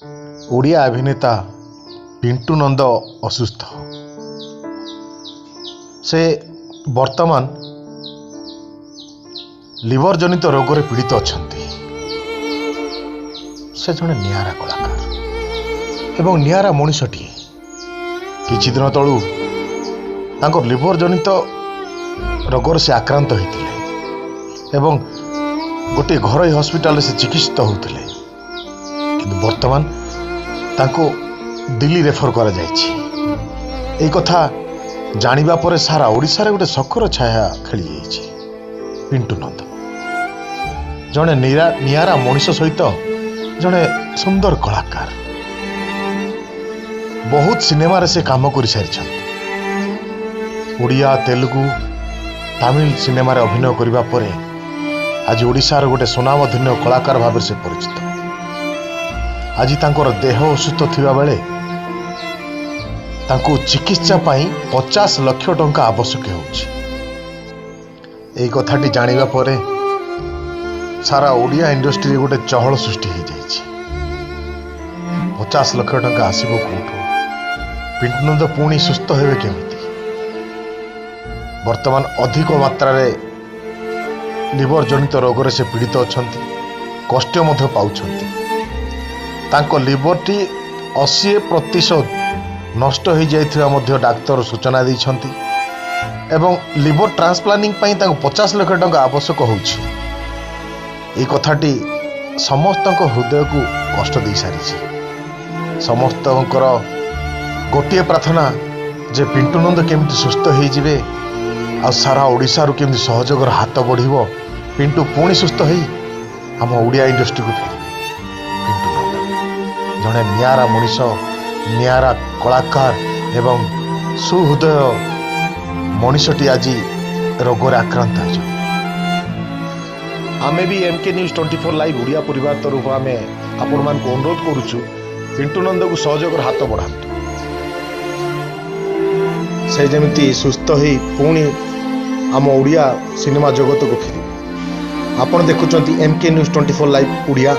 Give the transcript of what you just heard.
ଓଡ଼ିଆ ଅଭିନେତା ପିଣ୍ଟୁ ନନ୍ଦ ଅସୁସ୍ଥ। ସେ ବର୍ତ୍ତମାନ ଲିଭର ଜନିତ ରୋଗରେ ପୀଡ଼ିତ ଅଛନ୍ତି। ସେ ଜଣେ ନିଆରା କଳାକାର ଏବଂ ନିଆରା ମଣିଷଟିଏ। କିଛି ଦିନ ତଳୁ ତାଙ୍କ ଲିଭର ଜନିତ ରୋଗରେ ସେ ଆକ୍ରାନ୍ତ ହୋଇଥିଲେ ଏବଂ ଗୋଟିଏ ଘରୋଇ ହସ୍ପିଟାଲରେ ସେ ଚିକିତ୍ସିତ ହେଉଥିଲେ। କିନ୍ତୁ ବର୍ତ୍ତମାନ ତାଙ୍କୁ ଦିଲ୍ଲୀ ରେଫର କରାଯାଇଛି। ଏଇ କଥା ଜାଣିବା ପରେ ସାରା ଓଡ଼ିଶାରେ ଗୋଟେ ଶୋକର ଛାୟା ଖେଳିଯାଇଛି। ପିଣ୍ଟୁ ନନ୍ଦ ଜଣେ ନିଆରା ମଣିଷ ସହିତ ଜଣେ ସୁନ୍ଦର କଳାକାର। ବହୁତ ସିନେମାରେ ସେ କାମ କରିସାରିଛନ୍ତି। ଓଡ଼ିଆ, ତେଲୁଗୁ, ତାମିଲ ସିନେମାରେ ଅଭିନୟ କରିବା ପରେ ଆଜି ଓଡ଼ିଶାର ଗୋଟେ ସୁନାମଧନ୍ୟ କଳାକାର ଭାବରେ ସେ ପରିଚିତ। ଆଜି ତାଙ୍କର ଦେହ ଅସୁସ୍ଥ ଥିବାବେଳେ ତାଙ୍କୁ ଚିକିତ୍ସା ପାଇଁ 50 ଲକ୍ଷ ଟଙ୍କା ଆବଶ୍ୟକ ହେଉଛି। ଏଇ କଥାଟି ଜାଣିବା ପରେ ସାରା ଓଡ଼ିଆ ଇଣ୍ଡଷ୍ଟ୍ରିରେ ଗୋଟେ ଚହଳ ସୃଷ୍ଟି ହେଇଯାଇଛି। 50 ଲକ୍ଷ ଟଙ୍କା ଆସିବ କୋଉଠୁ? ପିଣ୍ଟୁ ନନ୍ଦ ପୁଣି ସୁସ୍ଥ ହେବେ କେମିତି? ବର୍ତ୍ତମାନ ଅଧିକ ମାତ୍ରାରେ ଲିଭର ଜନିତ ରୋଗରେ ସେ ପୀଡ଼ିତ ଅଛନ୍ତି, କଷ୍ଟ ମଧ୍ୟ ପାଉଛନ୍ତି। ତାଙ୍କ ଲିଭରଟି 80% ନଷ୍ଟ ହୋଇଯାଇଥିବା ମଧ୍ୟ ଡାକ୍ତର ସୂଚନା ଦେଇଛନ୍ତି ଏବଂ ଲିଭର ଟ୍ରାନ୍ସପ୍ଲାଣ୍ଟିଂ ପାଇଁ ତାଙ୍କୁ 50 ଲକ୍ଷ ଟଙ୍କା ଆବଶ୍ୟକ ହେଉଛି। ଏଇ କଥାଟି ସମସ୍ତଙ୍କ ହୃଦୟକୁ କଷ୍ଟ ଦେଇସାରିଛି। ସମସ୍ତଙ୍କର ଗୋଟିଏ ପ୍ରାର୍ଥନା ଯେ ପିଣ୍ଟୁ ନନ୍ଦ କେମିତି ସୁସ୍ଥ ହେଇଯିବେ ଆଉ ସାରା ଓଡ଼ିଶାରୁ କେମିତି ସହଯୋଗର ହାତ ବଢ଼ିବ, ପିଣ୍ଟୁ ପୁଣି ସୁସ୍ଥ ହେଇ ଆମ ଓଡ଼ିଆ ଇଣ୍ଡଷ୍ଟ୍ରିକୁ ଫେରିବେ। ପିଣ୍ଟୁ ନନ୍ଦ ଜଣେ ନିଆରା ମଣିଷ, ନିଆରା କଳାକାର ଏବଂ ସୁହୃଦୟ ମଣିଷଟି ଆଜି ରୋଗରେ ଆକ୍ରାନ୍ତ ହୋଇଛନ୍ତି। ଆମେ B M K news 24 live Odia ପରିବାର ତରଫରୁ ଆମେ ଆପଣମାନଙ୍କୁ ଅନୁରୋଧ କରୁଛୁ, ପିଣ୍ଟୁ ନନ୍ଦକୁ ସହଯୋଗର ହାତ ବଢ଼ାନ୍ତୁ। ସେ ଯେମିତି ସୁସ୍ଥ ହେଇ ପୁଣି ଆମ ଓଡ଼ିଆ ସିନେମା ଜଗତକୁ ଫେରିବେ। ଆପଣ ଦେଖୁଛନ୍ତି M K news 24 live Odia.